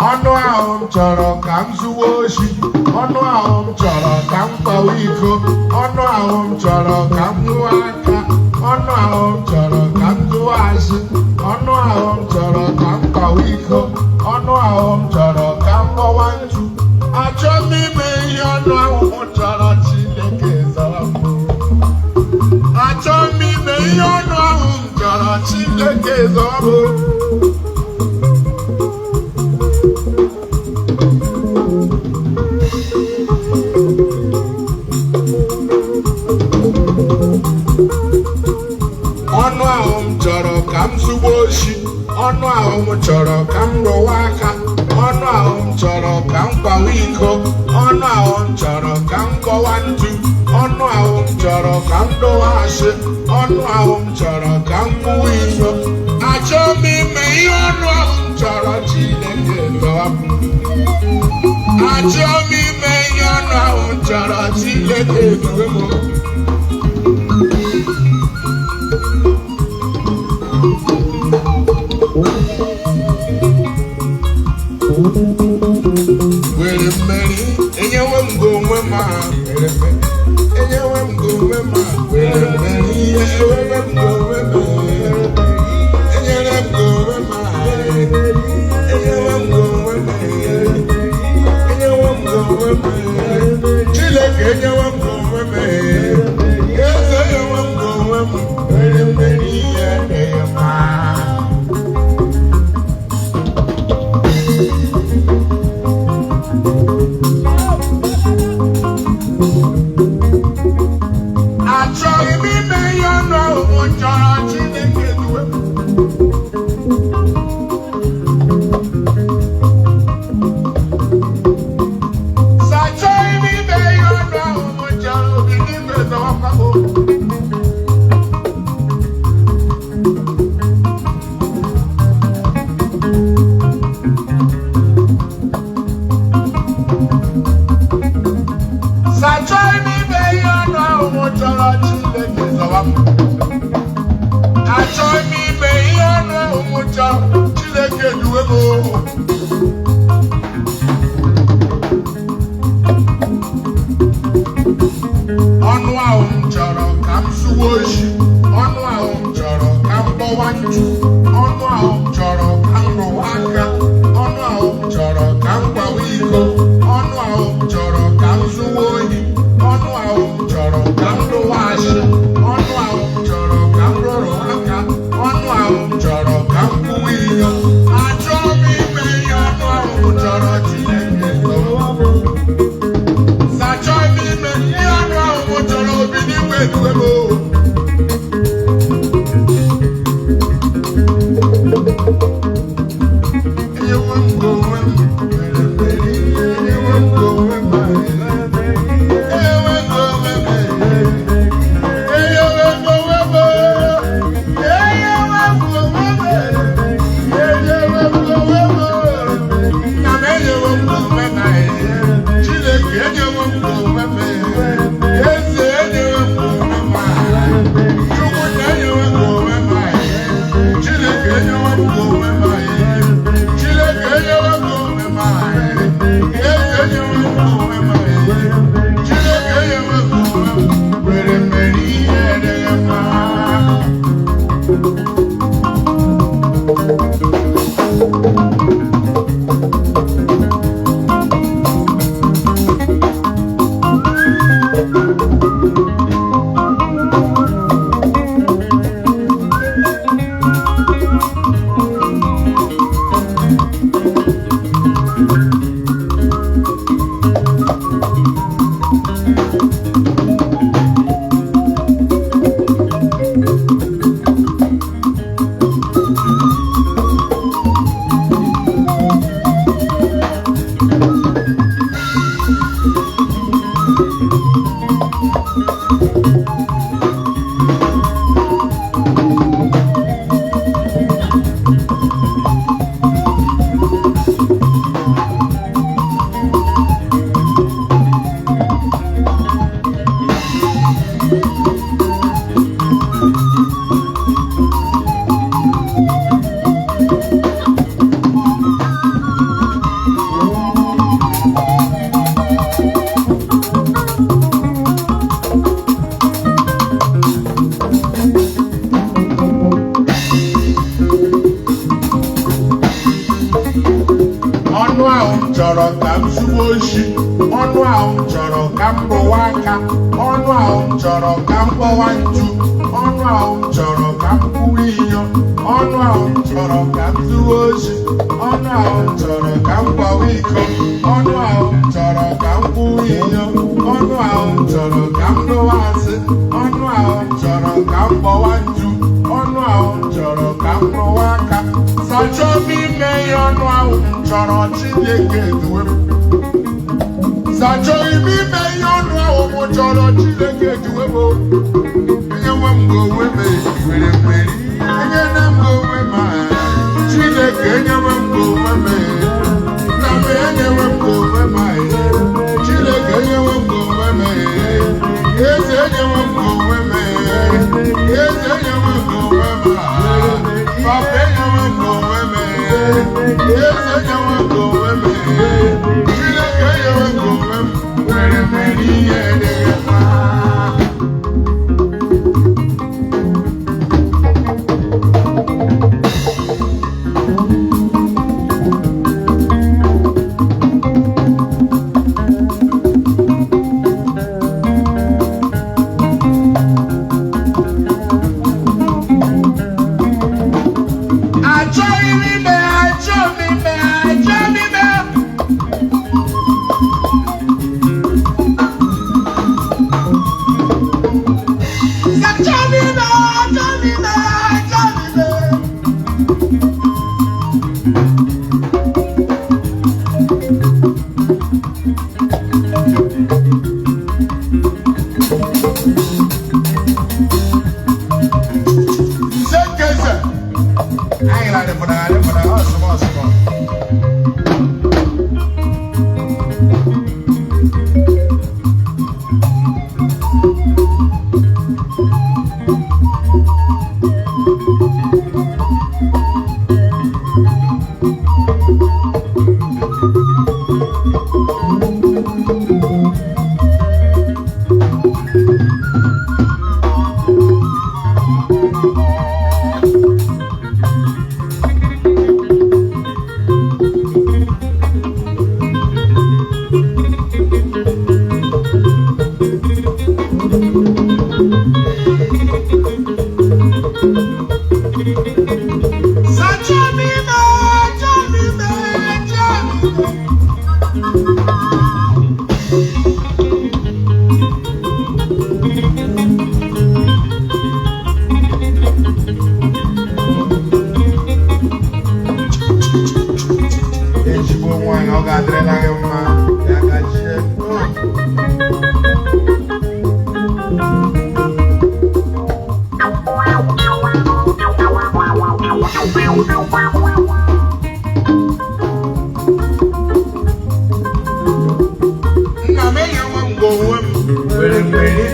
Ọnụ ahụ m chọrọ ka m zuwa oshi, ọnụ ahụ m chọrọ ka m kwawa iko, ọnụ ahụ m chọrọ ka m ṅụọ aka, ọnụ ahụ m chọrọ ka m tụwa asị, ọnụ ahụ m chọrọ ka m kwawa iko, ọnụ ahụ m chọrọ ka m kpọwa ntu. Achọ m ime ihe ọnụ ahụ m chọrọ, Chineke zọrọ m. Achọ m ime ihe ọnụ ahụ m chọrọ, Chineke zọrọ m. Ọnụ ahụ m chọrọ ka m zugbo oshi, ọnụ ahụ m chọrọ ka m rụwa aka, ọnụ ahụ m chọrọ ka m kwawa iko, ọnụ ahụ m chọrọ ka m kọwa ntu, ọnụ ahụ m chọrọ ka m dọwa asị, ọnụ ahụ m chọrọ ka m kwuwa iko. Achọ m ime ihe ọnụ ahụ m chọrọ, Chineke zọwa m. Achọ m ime ihe ọnụ ahụ m chọrọ, Chineke zọwa m. Were mmeri enyewe m gị onwe m a, were mmeri enyewe m gị onwe m a, were mmeri enyewe m gị onwe m a, enyere m gị onwe m a, enyewe m gị onwe m a, enyewe m gị onwe m a, Chineke enyewe m gị onwe m a, eze enyewe m gị onwe m, were mmeri ihe dị mma. Achọghị m ime ihe ọnụ ahụ m chọrọ, Chineke duwe m. Achọghị m ime ihe ọnụ ahụ m chọrọ, obi n'ime zọwakwa m. Achọghị m ime ihe ọnụ ahụ m chọrọ, Chineke zọwa m. Achọghị m ime ihe ọnụ ahụ m chọrọ, Chineke duwe m. Ọnụ ahụ m chọrọ ka m suwe oshi, ọnụ ahụ m chọrọ ka m gbọwa ntu, ọnụ ahụ m chọrọ ka m rụwa aka, ọnụ ahụ m chọrọ ka m gbawa iko, ọnụ ahụ m chọrọ ka m zuwa ohi, ọnụ ahụ m chọrọ ka m rụwa asị, ọnụ ahụ m chọrọ ka m rụrụ aka, ọnụ ahụ m chọrọ ka m kwuwe ihe. Achọọ m ime ihe ọnụ ahụ m chọrọ, Chineke zọwa m. Achọghị m ime ihe ọnụ ahụ m chọrọ, obi n'igwe eduwe m. Enyewe m gị onwe m, enyewe m gị onwe m, enyewe m gị onwe m, enyewe m gị onwe m, enyewe m gị onwe m, enyewe m gị onwe m. Nna m enyewe m gị onwe m, Chineke enyewe m gị onwe m, Eze enyewe m gị onwe m, Chukwu enyewe m gị onwe m, Chineke enyewe m gị onwe m, Chineke enyewe m gị onwe m. Ọnụ ahụ m chọrọ ka m zuo oshi, ọnụ ahụ m chọrọ ka m rụwa aka, ọnụ ahụ m chọrọ ka m kpọwa ntu, ọnụ ahụ m chọrọ ka m kwuwe inyo, ọnụ ahụ m chọrọ ka m zuo oshi, ọnụ ahụ m chọrọ ka m gbawa iko, ọnụ ahụ m chọrọ ka m kwuwe inyo, ọnụ ahụ m chọrọ ka m rụwa asị, ọnụ ahụ m chọrọ ka m kpọwa ntu, ọnụ ahụ m chọrọ ka m rụwa aka. Sachọọ m ime ihe ọnụ ahụ m chọrọ, Chineke duwe m. Sachọghị m ime ihe ọnụ ahụ m chọrọ, Chineke duwe m. Enyewe m gị onwe m were mmeri, enyela m gị onwe m a. Chineke, enyewe m gị onwe m, nna m, enyewe m gị onwe m a. Chineke, enyewe m gị onwe m, eze, enyewe m gị onwe m, eze, enyewe m gị onwe m a. Papa, enyewe m gị onwe m, eze, enyewe m gị onwe m, Chineke, enyewe m gị onwe m were mmeri ihe dị mma. Achọghị m ime, achọghị m ime, achọghị m ime. Achọghị m ime, achọghị m ime, achọghị m ime. Nze nke eze, anyị larịpụrụ arịpụrụ ọsụmọ ọsụmọ. Achọghị m ime, achọghị m ime, achọghị m ime. Ezigbo nwaanyị, ọ ga-adịrịla gị mma, ya gachie. Nna m, enyewe m gị onwe m were mmeri,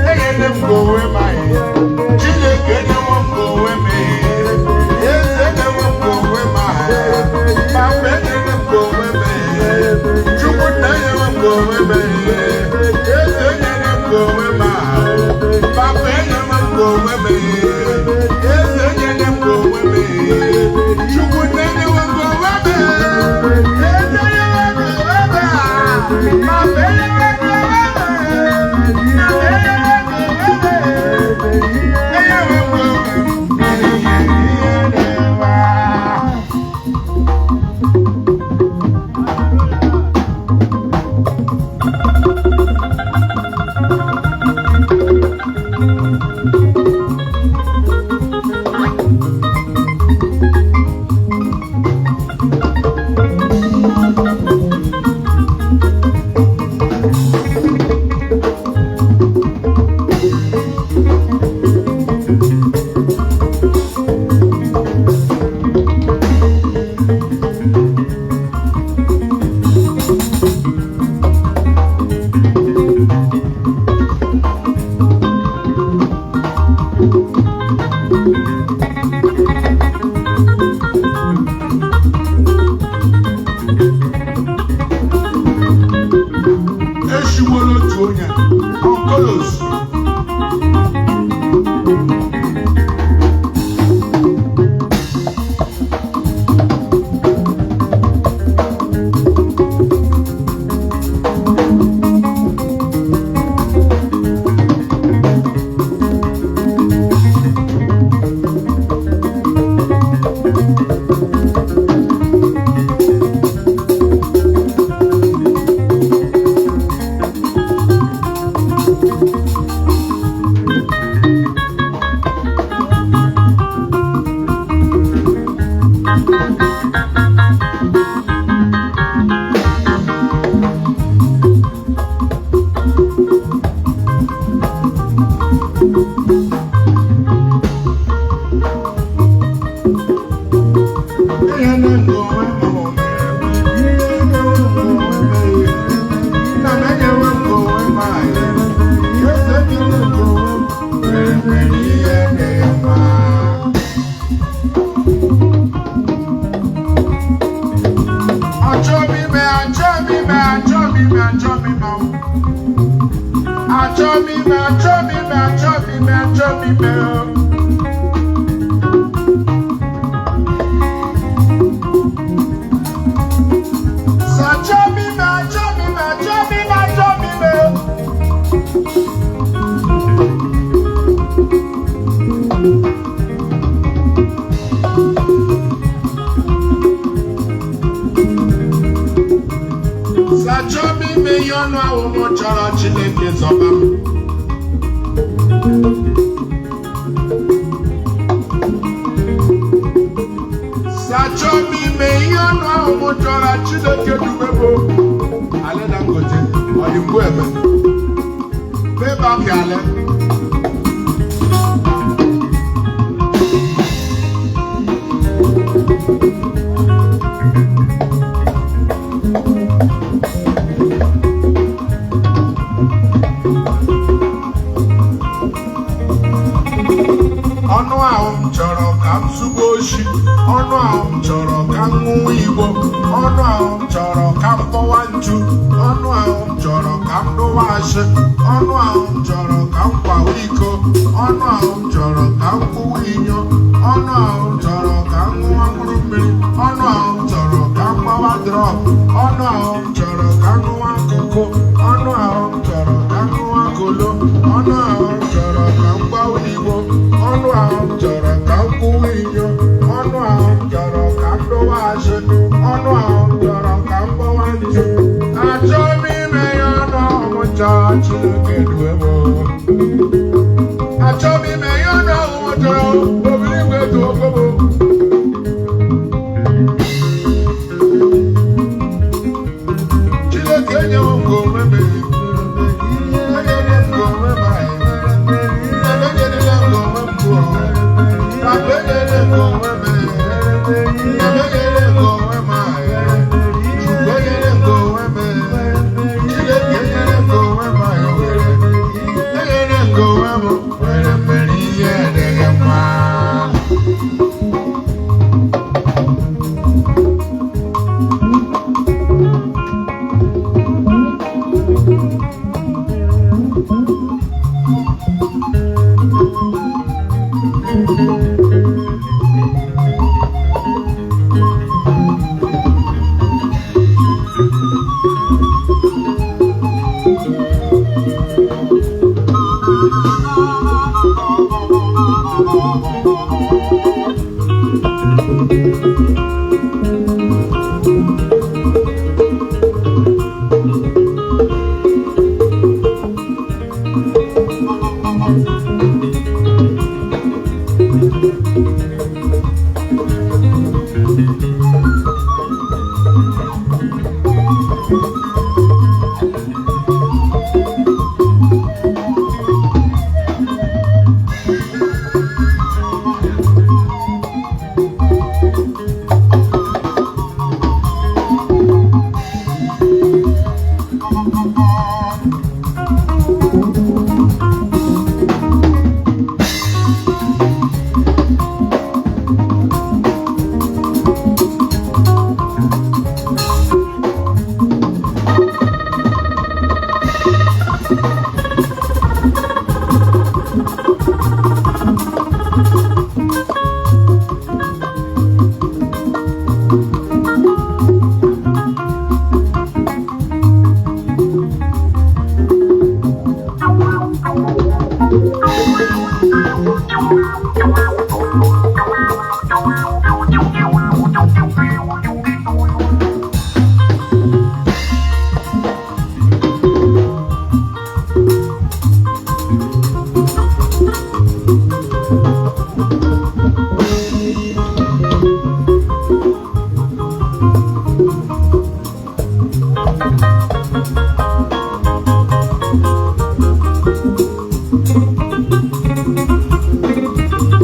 enyere m gị onwe m anyị. Chineke, enyewe m gị onwe m, eze, enyewe m gị onwe m anyị. Papa, enyere m gị onwe m, Chukwu nna, enyewe m gị onwe m, eze, enyere m gị onwe m anyị. Papa, enyewe m gị onwe m, eze, enyere m gị onwe m, Chukwu nna, enyewe m gị onwe m, eze, enyewe m gị onwe m anyị. Papa, enyewe m gị onwe m, nna m, enyewe m gị onwe m, enyewe m gị onwe m, ihe dị mma. ime, achọ m ime, achọ m ime, achọ m ime, achọ m ime, achọ m ime, achọ m ime. Achọ m ime, achọ m ime, achọ m ime, achọ m ime. Achọ m ime ihe ọnụ ahụ m chọrọ, Chineke zọba m. Achọ m ime ihe ọnụ ahụ m chọrọ, Chineke dube m. Ale Dangote, ọ dị mgbu eme. Payback ale. Ọnụ ahụ m chọrọ ka m zugbo oshi, ọnụ ahụ m chọrọ ka m ṅụwa igbo, ọnụ ahụ m chọrọ ka m kpọwa ntu, ọnụ ahụ m chọrọ ka m dụwa ashị, ọnụ ahụ m chọrọ ka m kwawa iko, ọnụ ahụ m chọrọ ka m kwụwa inyo, ọnụ ahụ m chọrọ ka m ṅụwa mkpụrụ mmiri, ọnụ ahụ m chọrọ ka m gbawa drop, ọnụ ahụ m chọrọ ka m ṅụwa koko, ọnụ ahụ m chọrọ ka m ṅụwa kolo, ọnụ ahụ m chọrọ ka m gbawa igbo, ọnụ ahụ m chọrọ ka m kwụwa inyo, ọnụ ahụ m chọrọ ka m dụwa ashị, ọnụ ahụ m chọrọ ka m gbawa ntu. Achọ m ime ya, ọnụ ahụ m chọrọ, Chineke due m. Achọ m ime ya, ọnụ ahụ m chọrọ, obiri igwe dị ogobo. Chineke enyewo m ka onwe m, enyere m ka onwe m anyị, enyerela m ka onwe m bụ, papa, enyere m ka onwe m, enyere m ka onwe m anyị, Chukwu, enyere m ka onwe m, Chineke, enyere m ka onwe m anyị, were enyere m ka onwe m were mere ihe adịghị mma.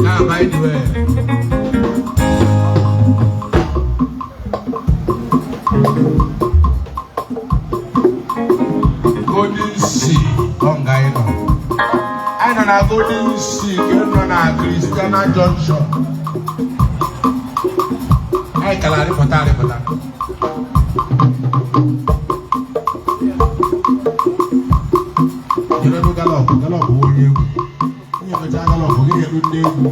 Now, by the way, Golden Sea, ọ nga anyị nọ. Anyị nọ na Golden Sea nke nọ na Christiana Junction. Anyị kara arịpụta arịpụta. Ndị egwu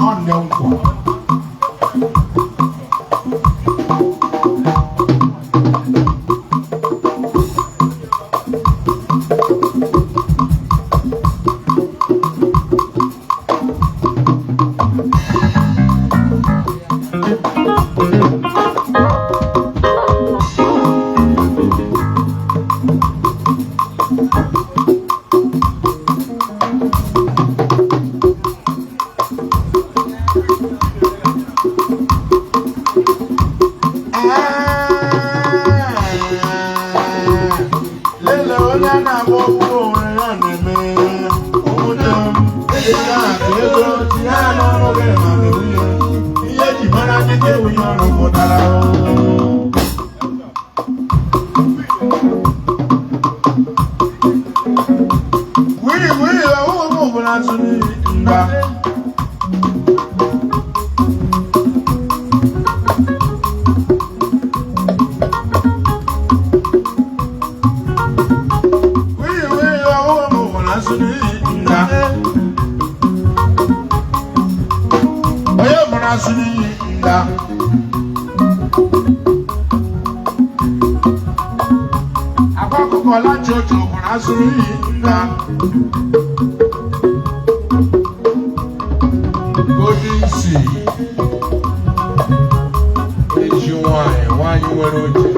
ọ nne nkwa. Lele onye na-agba okwu onwe ya na-eme. Ụmụnne m, ejika akụ ego tinye ya n'ọrụ gị ma nwunye ihe eji mara ndị na-enweghị ọrụ pụtara. Wiri wiri, ọhụụ m bụ na nsụ mba. Wiri wiri, ọhụụ m bụ na nsụ nda. Onye mara asụ n'iyi nda. Akwa akụkọ lachi otu mara asụ n'iyi nda. Golden Sea. Eji nwanyị nwanyị nwere oche.